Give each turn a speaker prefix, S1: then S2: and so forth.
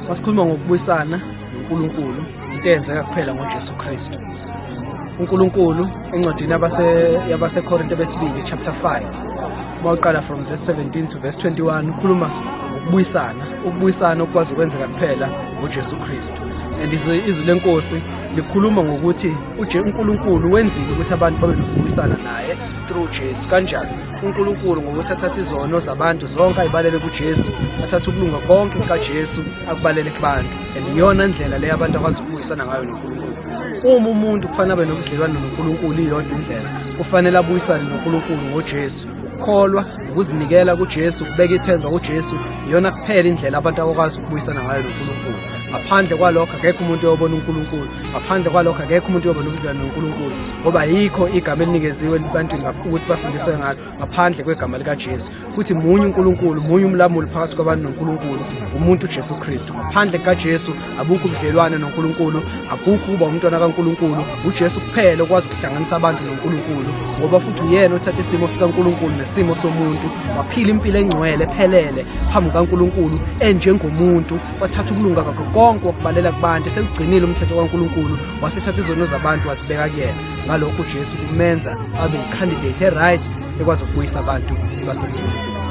S1: Masikhuluma ngokubuyisana noNkulunkulu, into eyenzeka kuphela ngoJesu Kristu. UNkulunkulu encwadini yabase yabaseKorinte besibili chapter 5, uma uqala from verse 17 to verse 21, ukhuluma ngokubuyisana, ukubuyisana okwazi ukwenzeka kuphela ngoJesu Kristu. And izwi lenkosi likhuluma ngokuthi uNkulunkulu wenzile ukuthi abantu babe nokubuyisana naye through Jesu. Kanjani? uNkulunkulu ngokuthi athathe izono zabantu zonke ayibalele kuJesu, athathe ukulunga konke kukaJesu akubalele kubantu. And iyona ndlela le abantu akwazi ukubuyisana ngayo noNkulunkulu. Uma umuntu kufanele abe nobudlelwano noNkulunkulu, iyodwa indlela, kufanele abuyisane noNkulunkulu ngoJesu. Ukukholwa, ukuzinikela kuJesu, ukubeka ithemba kuJesu, iyona kuphela indlela abantu abakwazi ukubuyisana ngayo noNkulunkulu. Ngaphandle kwalokho akekho umuntu oyobona uNkulunkulu. Ngaphandle kwalokho akekho umuntu oyoba nobudlelwano noNkulunkulu, ngoba ayikho igama elinikeziwe ebantwini ukuthi basindiswe ngalo ngaphandle kwegama likaJesu. Futhi munye uNkulunkulu, munye umlamuli phakathi kwabantu noNkulunkulu, umuntu uJesu Kristu. Ngaphandle kukaJesu abukho ubudlelwane noNkulunkulu, akukho ukuba umntwana kaNkulunkulu. UJesu kuphela okwazi ukuhlanganisa abantu noNkulunkulu, ngoba futhi uyena othatha isimo sikaNkulunkulu nesimo somuntu, waphila impilo engcwele ephelele phambi kukaNkulunkulu enjengomuntu, wathatha ukulunga kwakhe konke wakubalela kubantu, esekugcinile umthetho kaNkulunkulu, wasethatha izono zabantu wazibeka kuyena. Ngalokho uJesu kumenza abe yi-candidate e-right ekwazi ukubuyisa abantu baseNkulunkulu.